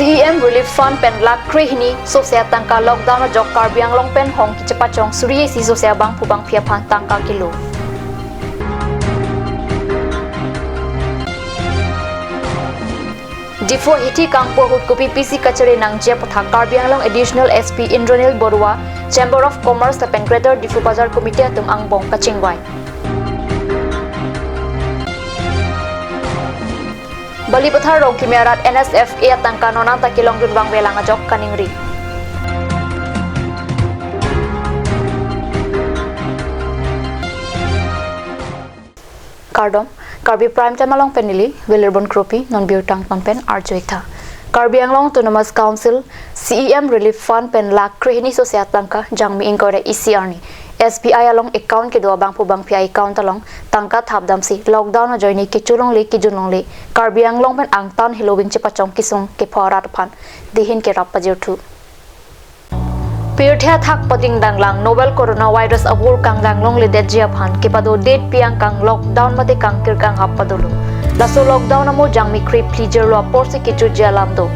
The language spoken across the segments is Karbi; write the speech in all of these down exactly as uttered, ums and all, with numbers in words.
C E M Relief Fund pen lakh krehini sose atangka lockdown ajok Karbi Anglong pen hong kachepachong suri isi sose abangphu bangphi aphan tangka kelo. Diphu hithi kangpu ahut kopi pisi kachari nangji aputhak Karbi Anglong Additional S P Indranil Baruah, Chamber of Commerce lapen Greater Diphu Bazar Committee atum angbong kachingvai. Balipathar Rongkimi arat N S F A atangka non anta kelongdun vangvelang ajok kaningri. Kardom, Karbi Prime Time along pen neli Velirbon Kropi, non birta angton pen arju-ik tha. Karbi Anglong Autonomous Council C E M Relief Fund pen lakh krehini sose atangka Jangmi ingkoi ra isi arni S B I along account kedo abangphu bangphi a-account along tangka thapdamsi lockdown ajoine kecho longle kejun longle Karbi Anglong pen angtan heloving chepachong kesung kepho arat aphan dihin kerap pajirthu. Pirthe athak pading danglang novel coronavirus avur kangdang longledetji aphan kepadodetpi angkang lockdown mate kangkir kanghap padolo. Laso lockdown amo Jangmi kre phli jirlo aporsi kejutji alam do.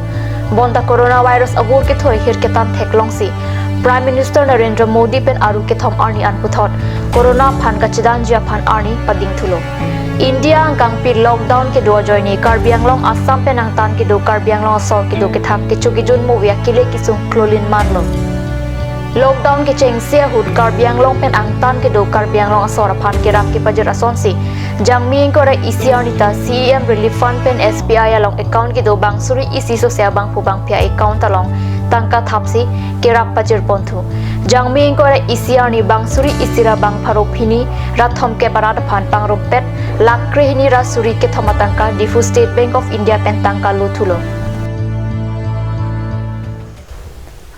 Bonta coronavirus avur kethoihir ketan theklongsi Prime Minister Narendra Modi pen aru kethom arni an puthot corona aphan kachedanji aphan arni padingthulo. India angkangpi lockdown kedo ajoine Karbi Anglong, Assam pen angtan kedo Karbi Anglong asor kedo kethak kecho kejun movie akile kesung klolin manlo. Lockdown kechengsi ahut Karbi Anglong pen angtan kedo Karbi Anglong asor aphan kerap kepajir asonsi Jangmi ingkoi ra isi arni ta C E M Relief Fund pen S B I along account kedo bang suri isi sose abangphu bangphi a-account along tangka thapsi kerap pajirponthu. Jangmi ingkoi ra isi arni bang suri isi ra bang pharo hini ra thomkep arat aphan pangrumpet lakh krehini ra suri kethom atangka Diphu State Bank of India pen tangka lothulo.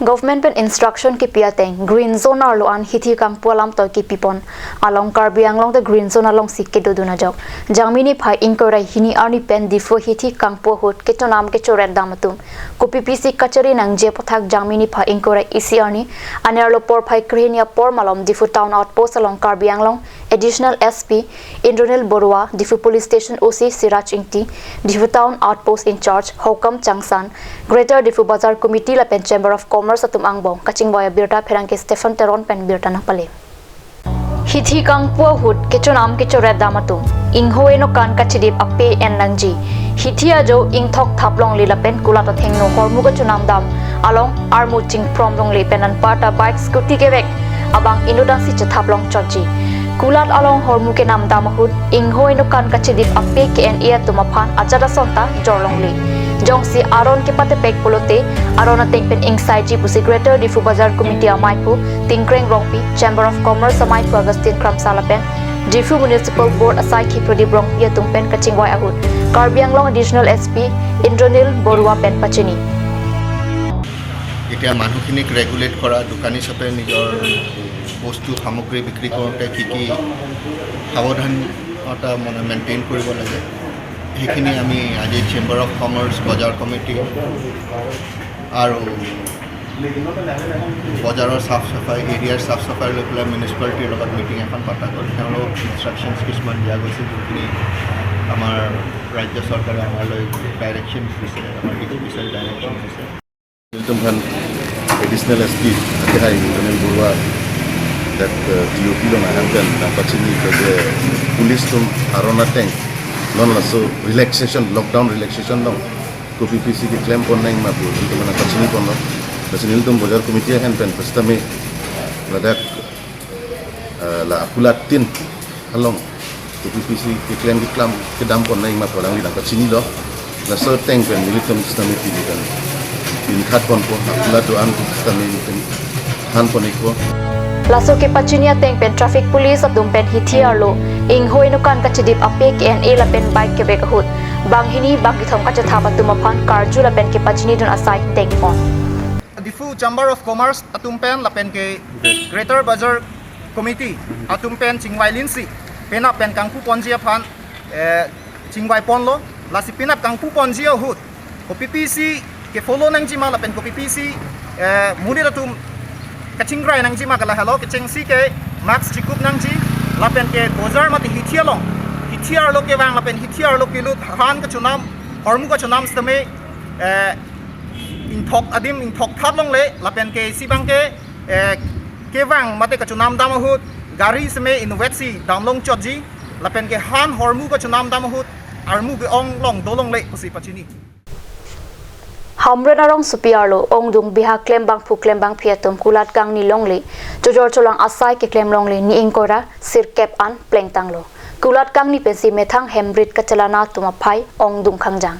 Government pen instruction kipi ateng Green Zone arlo an hithi kangpu alam toi kipipon along Karbi Anglong te Green Zone alongsi kedodun ajok. Jangmi niphai ingkoi ra hini arni pen Diphu hithi kangpu ahut kechonam kechoret dam atum kopi pisi kachari nangji aputhak Jangmi niphai ingkoi ra isi arni anerlo porphai krehini apor malom Diphu Town Outpost along Karbi Anglong Additional S P Indranil Baruah, Diphu Police Station O C Siraj Ingti, Diphu Town Outpost in-charge Hokam Changsan, Greater Diphu Bazar Committee lapen Chamber of Commerce atum angbong kachingvai abirta pherangke Stephen Teron pen birta nangpale. Hithi kangpu ahut kechonam kechoret dam atum ingho enokan kachidip ape en nangji. Hithi ajo ingthok thap longle lapen kulat athengno hormu kachonam dam along armu chingprom longle pen anparta bike scooty kevek abang inutangsi chethap long chotji. Kulat along hormu kenam dam ahut ingho enokan kachidip ape ke-en-e atum aphan ajat ason ta jor longle. Jongsi aron kepatepek pulote aron ateng pen ingsaiji pusi Greater Diphu Bazar Committee amaiphu Tingkreng Rongpi, Chamber of Commerce amaiphu Augustine Kramsa lapen Diphu Municipal Board asaikhi Pradip Rongpi atum pen kachingvai ahut Karbi Anglong Additional S P Indranil Baruah pen pachini. এতিয়া মানুহখিনিক ৰেগুলেট কৰা, দোকানী চবে নিজৰ বস্তু সামগ্ৰী বিক্ৰী কৰোঁতে কি কি সাৱধানতা মানে মেইনটেইন কৰিব লাগে, সেইখিনি আমি আজি চেম্বাৰ অফ কমাৰ্চ, বজাৰ কমিটি আৰু বজাৰৰ চাফ চাফাই, এৰিয়াৰ চাফ চাফাই লৈ পেলাই মিউনিচিপালিটিৰ লগত মিটিং এখন পতা গ'ল। তেওঁলোকক ইনষ্ট্ৰাকশ্যনছ কিছুমান দিয়া গৈছিল, যোনখিনি আমাৰ ৰাজ্য চৰকাৰে আমালৈ ডাইৰেকশ্যনছ দিছে, আমাৰ ডি চি অফিচে ডাইৰেকশ্যনছ দিছে। Nelitum aphan Additional S P atehai Indranil Baruah dak, eh, D O P along ahem pen nangpachini ke je police atum aron ateng non laso relaxation, lockdown relaxation along kopi pisi keklem pon nangma pu nelitum aphan nangpachini ponlo. Lasi nelitum bojar committee ahin pen first time ladak, eh, la akulat tin along kopi pisi keklem keklam kedam pon nangma pu alangli nangpachinilo. Laso ateng pen nelitum sitame pini kan pinkhat ponpo, akulat do-an sitame nelitum than pon-ikpo. Laso kepachini ateng pen traffic police atum pen hithi arlo ingho enokan kachidip ape ke-en-e lapen bike kevek ahut banghini bangkethom kachethap atum aphan karju lapen kepachinidun asai dengpon. Diphu Chamber of Commerce atum pen lapen ke Greater Bazar Committee atum pen chingvailinsi penap pen kangpu ponji aphan, eh, chingvai ponlo. Lasi penap kangpu ponji ahut kopi pisi ke-follow nangjima lapen kopi pisi, eh, monit atum kachingrai nangjima ke lahelo, kechengsi ke mask chikup nangji lapen ke bojar mate hithi along, hithi arlo kevang lapen hithi arlo kelut, han kachonam, hormu kachonam sitame, eh, Ingthok adim ingthok thap longle, lapen ke isi abang ke, eh, kevang mate kachonam dam ahut gari seme inutvet si damlong chotji, lapen ke han hormu kachonam dam ahut armu ke-ong long do longle pusi pachini. Hamren arongsopi arlo ongdung bihak klembangphu klembangphi atum kulat kangni longle, chojor cholang asai keklem longle ni ingkoi ra sirkep an plengtanglo. Kulat kangni pensi methang hemrit kachelana atum aphai ongdung khangjang.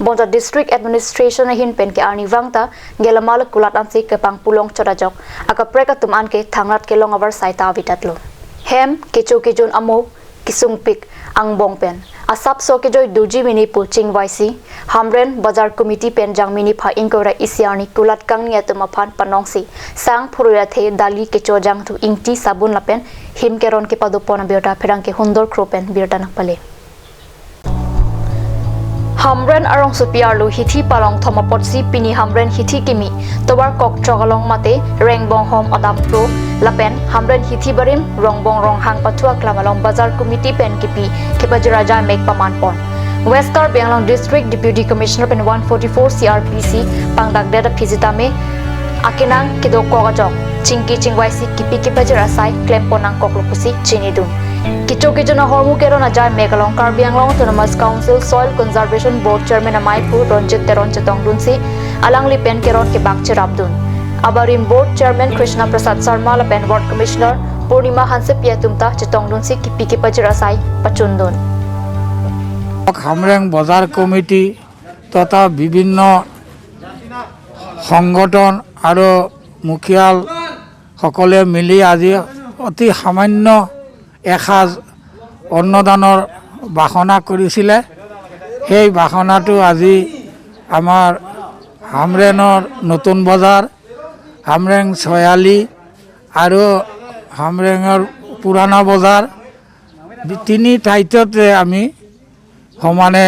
Bonta District Administration ahin pen ke arnivang ta gelamala kulat ansi kepangpulong chot ajok akaprek atum an ke thangrat kelong avarsai ta avedetlo. Hem, kecho kejun amo, kesungpik angbong pen asapso kejoi doji mini pu chingvaisi, Hamren Bazar Committee pen jangmi niphai ingkoi ra isi arni kulat kangni atum aphan panongsi sang phurui athe dali kecho jangthu ingti sabun lapen him keron kepadopon abirta pherangke Hundor Kro pen birta nangpale. Hamren arongsopi arlo hithi palong thom apotsi pini Hamren hithi kimi tovar kok chok along mate Rengbong Hom Adap Pro lapen Hamren hithi barim Rongbong Ronghang pathu aklam along Bazar Committee pen kipi kepajir ajai mek pamanpon. West Karbi Anglong District Deputy Commissioner pen one forty-four C R P C pangdakdet aphi sitame akenang kedokok ajok chingki chingvaisi kipi kepajir asai klempon nangkoklo pusi chinidun. Kecho kejun ahormu keron ajai mek along Karbi Anglong Autonomous Council Soil Conservation Board Chairman amei aphu Ronjit Teron chetongdunsi alangli pen keron kebak cherapdun. Abarim Board Chairman Krishna Prasad Sharma lapen Ward Commissioner Purnima Hansepi atum ta chetongdunsi kipi kepajir asai pachundun. Hamren বজাৰ কমিটি তথা বিভিন্ন সংগঠন আৰু মুখিয়াল সকলে মিলি আজি অতি সামান্য এসাঁজ অন্নদানৰ বাসনা কৰিছিলে। সেই বাসনাটো আজি আমাৰ হামৰেঙৰ নতুন বজাৰ, হামৰেং চাৰিআলি আৰু হামৰেঙৰ পুৰণা বজাৰ, বি-, তিনি ঠাইতে আমি সমানে,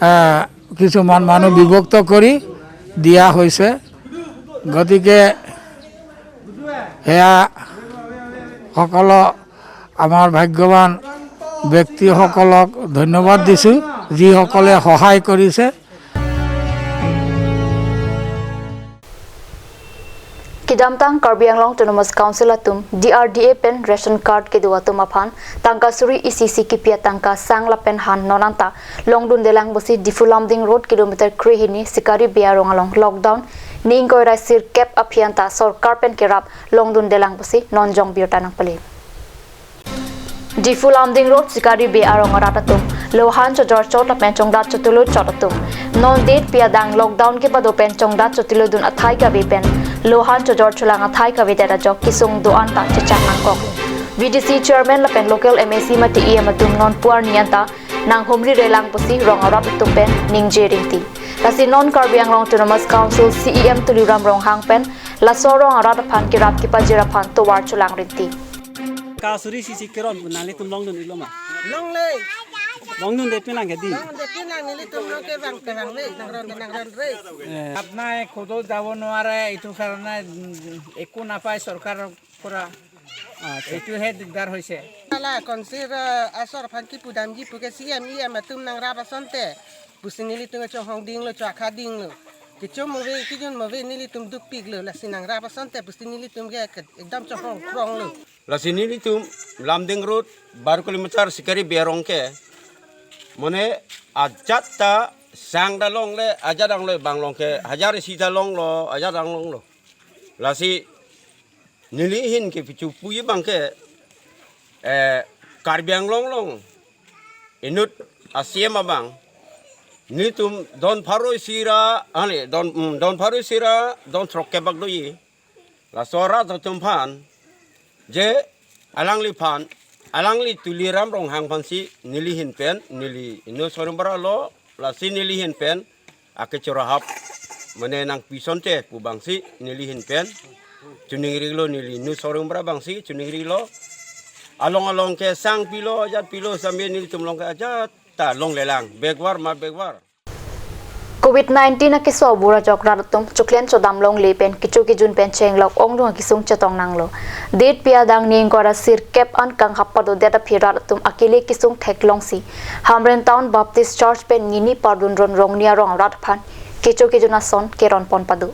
আহ, কিছুমান মানুহ বিভক্ত কৰি দিয়া হৈছে। গতিকে সেয়া সকলো আমাৰ ভাগ্যৱান ব্যক্তিসকলক ধন্যবাদ দিছোঁ, যিসকলে সহায় কৰিছে। Kedamtang Karbi Anglong Autonomous Council atum D R D A pen ration card kedo atum aphan tangka suri isi isi kipi atangka sang lapen han non anta longdundelang pusi Diphu Lumding Road kilometer krehini Sikari Bey arong along lockdown ni ingkoi ra sirkep aphi anta sorkar pen kerap longdundelang pusi non jong birta nangpale. Diphu Lumding Road Sikari Bey arong arat atum lohan chojor chot lapen chongdat chotilo chot atum non date pi adang lockdown kepado pen chongdat chotilodun athai kave pen lohan chojor cholang athai kavedet ajok kesung do-an ta chechak nangkok. V D C chairman lapen local M A C mate E M atum non pu arni anta nanghumri relang pusi rong arat atum pen ningje rinti. Lasi non Karbi Anglong Autonomous Council C E M Tuliram Ronghang pen laso rong arat aphan kerap kepajir aphan tovar cholang rinti. Kasuri sisi keron pu nanglitum longdun-iklo ma? Longle. Longdunde pinlang ke dei? Longdunde pinlang, nelitum nangkevang kevang le, nangron nangron re. Eh. আপোনাই ক'তো যাব নোৱাৰে, এইটো কাৰণে, উম, একো নাপায় চৰকাৰৰ পৰা। আচ্ছা। এইটোহে দিগদাৰ হৈছে। Ala konsir, eh, asor aphan kipudamji puke C E M E M atum nangrap asonte pusi nelitum chonghong dinglo, chokha dinglo. Kecho move, kejun move nelitum dukpiklo, lasi nangrap asonte pusi nelitum ke, ke ekdam chonghong kronglo. Lasi nelitum Lumding Road, bar kilometer Sikari Bey arong ke, mane ajat ta sang ta longle, ajat angle bang long ke, hajar isi ta longlo, ajat ang longlo. Lasi neli ahin ke pichu puji abang ke, eh, Karbi Anglong along inut a C E M abang, nelitum don pharo isi ra, ani, don, mm, don pharo isi ra don throkkep bak doji. Laso arat atum aphan, je alangliphan, alangli Tuliram Ronghang aphansi neli ahin pen, neli inut Sorum Bey arlo, lasi neli ahin pen akechorahap, mane nangpi asonte pu abangsi neli ahin pen choningrilo, neli inut Sorum Bey abangsi choningrilo. Along along ke sang pilo, ajat pilo, sambil nelitum along ke ajat ta longlelang, backward ma backward. Covid nineteen akeso abura ajok rat atum choklen chodam longle pen kecho kejun pen chenglok ongdung akesung chetong nanglo. Date pi adang ni ingkoi ra sirkep an kanghap padodet aphi rat atum akele kesung theklongsi Hamren Town Baptist Church pen Nini Pardun Ronrong ni arong rat aphan kecho kejun ason keron pon pado.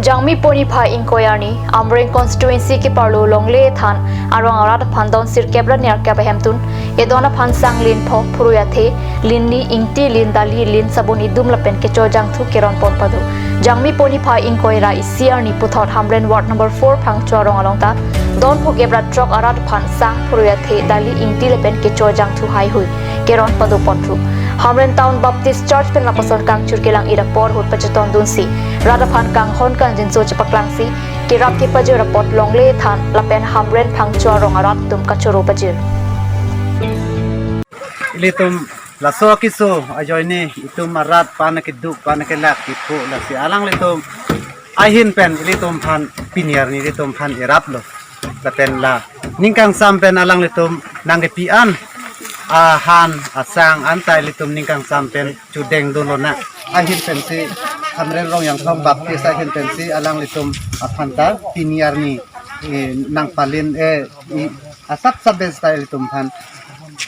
Jangmi poni pha ingkoi arni, Amreng constituency keparlo Longle than arong arat aphan don sirkep ra nerkep ahemtun, edon aphan sang lin pho, phurui athe, lin ni, ingti lin, dali lin, sabun idum lapen kecho jangthu keron pon pado. Jangmi poni pha ingkoi ra isi arni puthot Hamren ward number four Phangcho arong along ta, don phukep ra throk arat aphan sang, phurui athe, dali, ingti lapen kecho jangthu haihui keron pado ponthu. Hamren Town Baptist Church pen lapuson kangchur kelang-it apor ahut pachetondunsi, rat aphan kanghon kangjinso chepaklangsi, kerap kepajir apot Longle than lapen Hamren Phangcho arong arat atum kachoro pajir. Ilitum laso keso ajoine itum arat pan keduk pan kelak kipu, lasi alanglitum ahin pen ilitum aphan pini arni ilitum aphan iraplo. Lapen la ningkangsam pen alanglitum nangkepi-an ahan asang anta ilitum ningkangsam pen chudeng dunlonang. Ahin pensi Hamren Rongyangthong Baptist ahin pensi alanglitum aphan ta pini arni, eh, nangpalin, eh, i asap sap pen ta ilitum aphan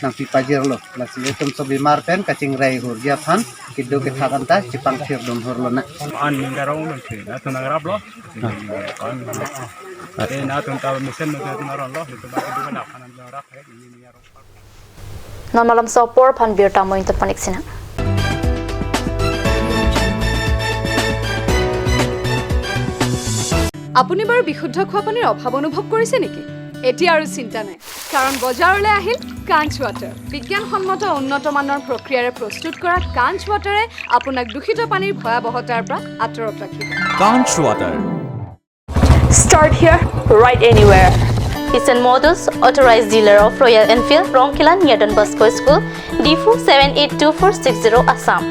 nangpi pajirlo. Lasi itum sobimar pen kachingrai hurji aphan keduk kethak anta chepangthir dun hurlonang. An ningkarong nang si, na tunang raplo. An, eh, na tun ta mesen na tunang lo, itu ba keduk na kan nang rap hai, ini ningkarong. Non malomso apor aphan birta mo inter panik sinang. আপুনি বাৰু বিশুদ্ধ খোৱা পানীৰ অভাৱ অনুভৱ কৰিছে নেকি? এতিয়া আৰু চিন্তা নাই, কাৰণ বজাৰলৈ আহিল কাঞ্চ ৱাটাৰ। বিজ্ঞানসন্মত উন্নত মানৰ প্ৰক্ৰিয়াৰে প্ৰস্তুত কৰা কাঞ্চ ৱাটাৰে আপোনাক দূষিত পানীৰ ভয়াৱহতাৰ পৰা আঁতৰত ৰাখিব। Kanch Water. Start here, ride anywhere. Isan Motors, authorized dealer of Royal Enfield, Rongkhelan near Don Bosco School, D four seven eight two four six zero, Assam.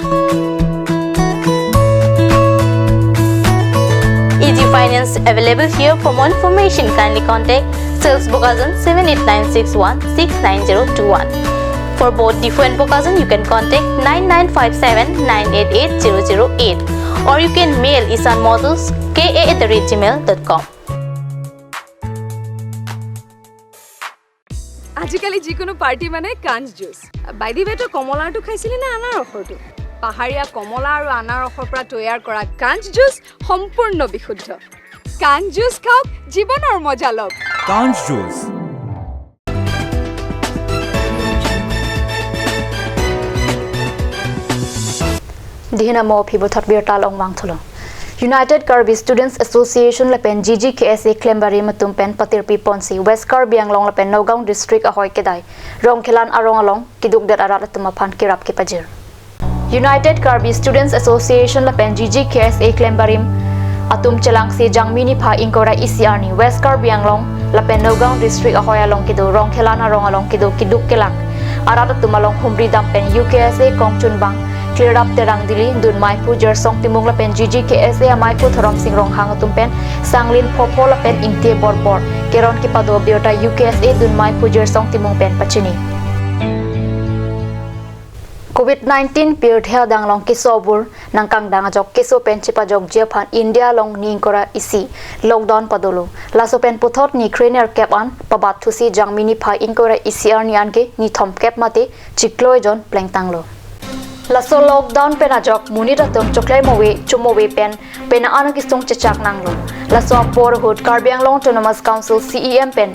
Easy finance available here. For more information, kindly contact sales Bokajan seven eight nine six one six nine zero two one. For both Diphu and Bokajan, you can contact nine nine five seven nine eight eight zero zero eight, or you can mail isan motors K A at the rate gmail dot com. আজিকালি যিকোনো পাৰ্টি মানে কাঞ্চ juice. By the ৱে, তই কমলাৰটো খাইছিলি নে আনাৰসৰটো? পাহাৰীয়া কমলা আৰু আনাৰসৰ পৰা তৈয়াৰ কৰা কাঞ্চ জুচ সম্পূৰ্ণ বিশুদ্ধ। কাঞ্চ জুচ খাওক, জীৱনৰ মজা লওক। Kanch Juice. Dihina mo phibuthot birta along vangthulo. United Karbi Students Association lapen G G K S A klembarim atum pen patirpi ponsi West Karbi Anglong lapen Nagaon District ahoi kedai Rongkhelan arong along keduk det arat atum aphan kerap kepajir. United Karbi Students Association lapen G G K S A klembarim atum chelangsi Jangmi niphai ingkoi ra isi arni West Karbi Anglong lapen Nagaon District ahoi along kedo Rongkhelan arong along kedo keduk kelang arat atum along humri dam pen U K S A kongchunbang Klirap Terang Dili, Dun Maiphu Jersong Timung lapen G G K S A amaiphu Thorom Sing Ronghang atum pen sang lin phopho lapen ingti borbor keron kepado birta U K S A Dun Maiphu Jersong Timung pen pachini. Covid nineteen pirthe adang along keso abur nangkangdang ajok keso pen chepajokji aphan India along ni ingkoi ra isi lockdown padolo. Laso pen puthot ni krenerkep an pabat thusi Jangmi niphai ingkoi ra isi arni anke ni thomkep mate chiklo ejon plengtanglo. Laso lockdown pen ajok monit atum choklem ave, chum ave pen pena ano kisung chechak nanglo. Laso apor ahut Karbi Anglong Autonomous Council C E M pen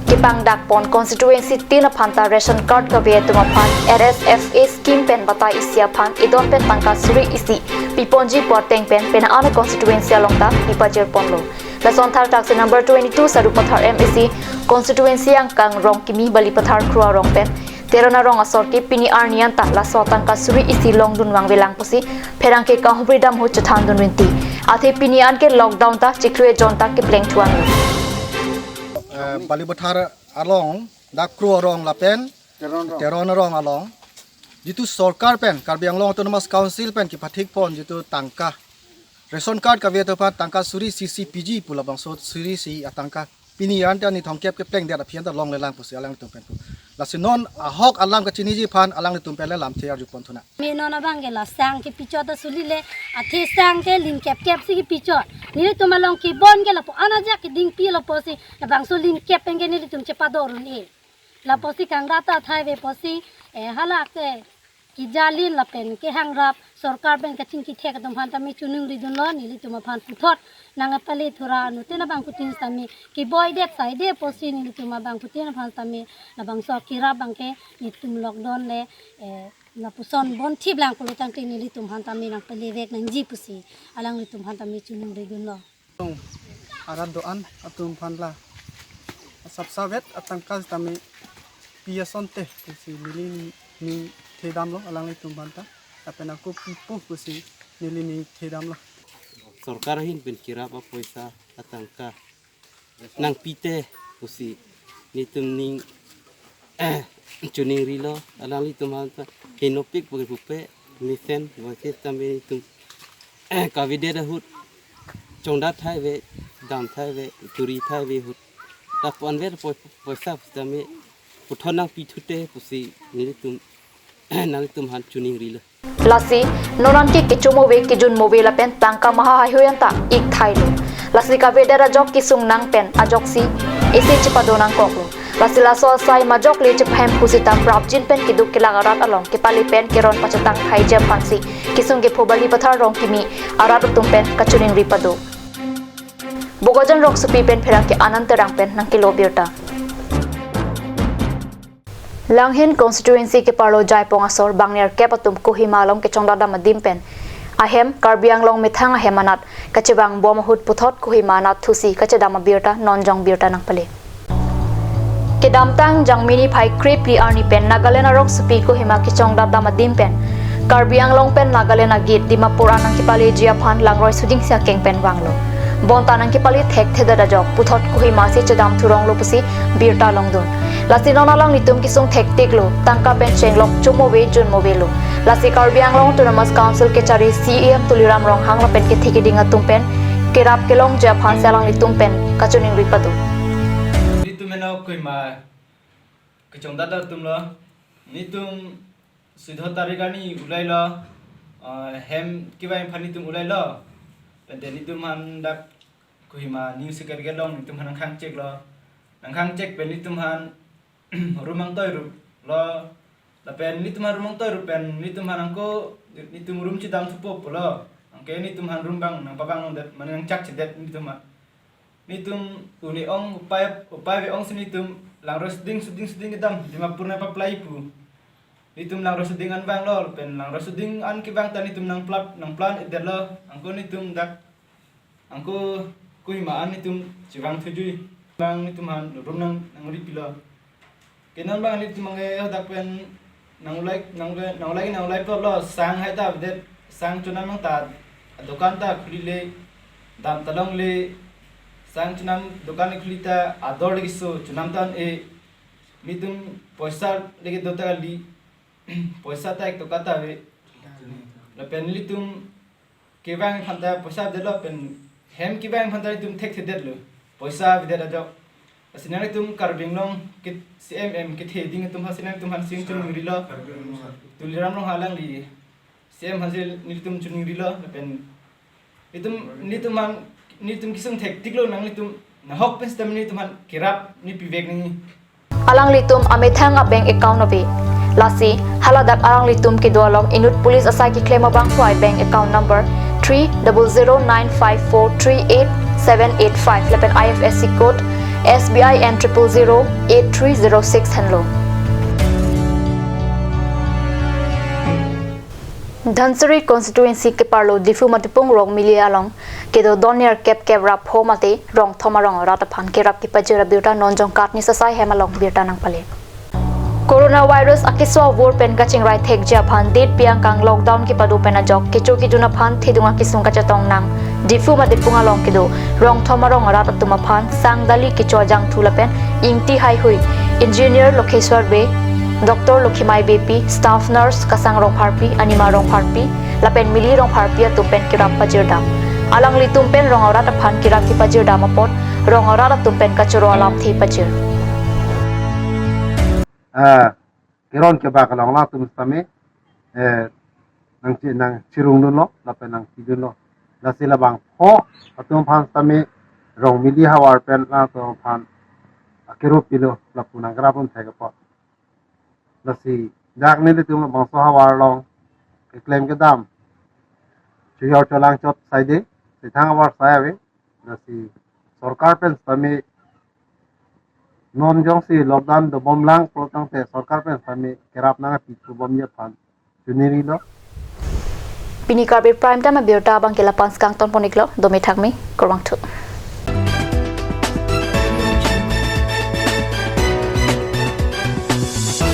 kepangdak pon constituency tin aphan ta ration card kave atum aphan R S F A scheme pen batai isi aphan edon pen tangka suri isi piponji pu ateng pen pena ano constituency along ta pipajir ponlo. Lason thar taksi number twenty-two Sarupathar M A C constituency angkang Rongkimi Balipathar Kro arong pen Teron arong asor ke pini arni an ta laso tangka suri isi longdun vangvelang pusi pherangke kahumri dam ahut chethan dun rinti. Athe pini anke lockdown ta chiklo ejon ta kepleng thuan. Eh, Balipathar along, dak Kro arong lapen Teron arong. Teron arong along, jitu sorkar pen, Karbi Anglong Autonomous Council pen kipathik pon jitu tangka, ration card kave atum aphan tangka suri isi piji pu labangso suri isi atangka pini an ta ni thomkep kepleng det aphi an ta longlelang pusi alangtum pen pu. Lasi non ahok alam kachiniji aphan alangtum pen le lamthe arju pon thunang. Me non abang ke la sang kepichot ta suli le, athe sang ke lin kep kep si kepichot. Nelitum along kebon ke lapu an ajak keding pi lapusi labangso lin kep pen ke nelitum chepador un-e. Lapusi kangdat ta thai ve pusi, eh, hala ke kejalin lapen kehangrap sorkar pen kachingki thek atum aphan tame choningri dunlo, nelitum aphan puthot nangpale thura anuttin abangphutin tame keboi det saide pusi nelitum abangphutin aphan tame labangso kerap abangke nelitum lockdown le, eh, lapuson bonthip lang pulo tangte nelitum aphan tame nangpale vek nangji pusi alanglitum aphan tame choningri dunlo. Along arat do-an atum aphan la asapsavet atangka tame pi asonte pusi neli ning thedamlo alanglitum aphanta. Lapen ako pipo pusi neli ning thedamlo. Sorkar ahin pen kerap apoisa atangka nangpite pusi nelitum ning choningrilo, alanglitum aphanta henopik puke pupe mesen vase tame nelitum kavedet ahut chongdat thai ave, dam thai ave, turi thai ave ahut. Lapu-an ave poi-, poisa tame puthot nangpithute pusi nelitum, nanglitum aphan choningrilo. Lasi non anke kechomo ave, kejunmo ave lapen tangka maha haihui anta ik thailo. Lasi kavedet ajok kesung nang pen ajoksi isi chepado nangkoklo. Lasi laso asai majok le chepahem pusi tam prapjin pen keduk kelak arat along kepale pen keron pachetang thaiji aphansi kesung ke Phobali Pathar Rongkimi arat atum pen kachoningri pado. Bokajan Rongsopi pen pherangke Anand Terang pen nangkelo birta. Langhin constituency keparlo Jaipong asor bangnerkep atum Kohima along kechongdam adim pen ahem Karbi Anglong methang ahem anat kachevang bom ahut puthot Kohima anat thusi kachedam abirta non jong birta nangpale. Kedamtang Jangmi niphai krephli arni pen Nagaland arongsopi Kohima kechongdam adim pen Karbi Anglong pen Nagaland agate Dimapur an nangkepaleji aphan langroi sudingsi akeng pen vanglo. Bonta nangkepale thekthedet ajok puthot Kohima si chedam thuronglo pusi birta longdun. Lasi non alanglitum kesung thektiklo, tangka pen chenglok chomo ave junmo avelo. Lasi Karbi Anglong Autonomous Council kechari C E M Tuliram Ronghang lapen kethe keding atum pen kerap kelongji aphansi alanglitum pen kachoningri pado. Nelitum henlo Kohima kechongdat atumlo. Nelitum sudo tarik arni ulailo, eh, hem kevang aphan nelitum ulailo. Pente nelitum aphan dak Kohima New Secretariat along nelitum aphan nangkhangcheklo. Nangkhangchek pen nelitum aphan room angtoi ruplo. Lapen nelitum aphan room angtoi rup pen nelitum aphan ako, nelitum room chedam thupo pulo. Anke nelitum aphan room abang nangpabang longdet, mane nangchakchedet nelitum aphan. Nelitum une-ong upai, upai ave-ongsi nelitum langroi suding suding suding kedam Dimapur nangpa-apply pu. Nelitum langroi suding an vanglo, pen langroi suding an kevang ta nelitum nangplap, nangplan-edetlo. Anke nelitum dak, anke Kohima an nelitum chevang thuji. Bang nelitum aphan room nang, nangripilo. Ke non abang nelitum anke hadak pen nang ulai, nang ulai, nang ulai, nang ulai plotlo, sang hai ta avedet, sang chonam nang ta, dokan ta khulile, dam ta longle, sang chonam dokan khuli ta ador le keso, chonam ta un-e, nelitum poisa le kedo ta kali, poisa ta ek toka ta ave. Lapen nelitum kevang aphan ta poisa avedetlo pen hem kevang aphan ta nelitum thekthedetlo. Poisa avedet ajok. Lasi nanglitum Karbi Anglong ke C E M kethe keding atum aphansi nanglitum aphan sing choningrilo. Tuliram Ronghang alangli C E M aphansi nelitum choningrilo lapen nelitum, nelitum aphan, nelitum kesung thektiklo, nanglitum nahok pen sitame nelitum aphan kerap ne pivek nangji. Alanglitum amethang a-bank account ave. Lasi haladak alanglitum kedo along inut police asai keklem abangphu ai bank account number three double zero nine five four three eight seven eight five lapen I F S C code S B I N triple zero eight three zero six henlo. Dhansiri constituency keparlo Diphu Matipung Rongmili along kedo don nerkep kep rap ho mate rong thom arong arat aphan kerap kepajir abirta non jongkat ni sasai hem along birta nangpale. Coronavirus akeso avur pen kachingrai thekji aphan det piang kang lockdown kepado pen ajok kecho kejun aphan thedung akesung kachetong nang Diphu Matipung along kedo rong thom arong arat atum aphan sang dali kecho ajangthu lapen ingti haihui Engineer Lokheswar Bey, Doctor Lokhimai Beypi, staff nurse Kasang Rongpharpi, Anima Rongpharpi, lapen Mili Rongpharpi atum pen kerap pajirdam. Alanglitum pen rong arat aphan kerap kepajirdam apot rong arat atum pen kachoro alamthe pajir. Ah, keron kebak along latum sitame, eh, nangchi, nangchirung dunlo, lapen nangpi dunlo. Lasi labangpho atum aphan sitame Rongmili havar pen latum aphan akero pilo, lapu nangkerap un thek apot. Lasi dak nelitum labangso havar along keklem kedam chojor cholangchot saide, sethang abar sai ave, lasi sorkar pen sitame non jongsi lockdown dobomlang pulo tangte sorkar pen sitame kerap nangpi pubomji aphan choningri lo. Pini Karbi Prime Time abirta abangke lapu-an si kangton pon-iklo, dome thakme, kurvangthu.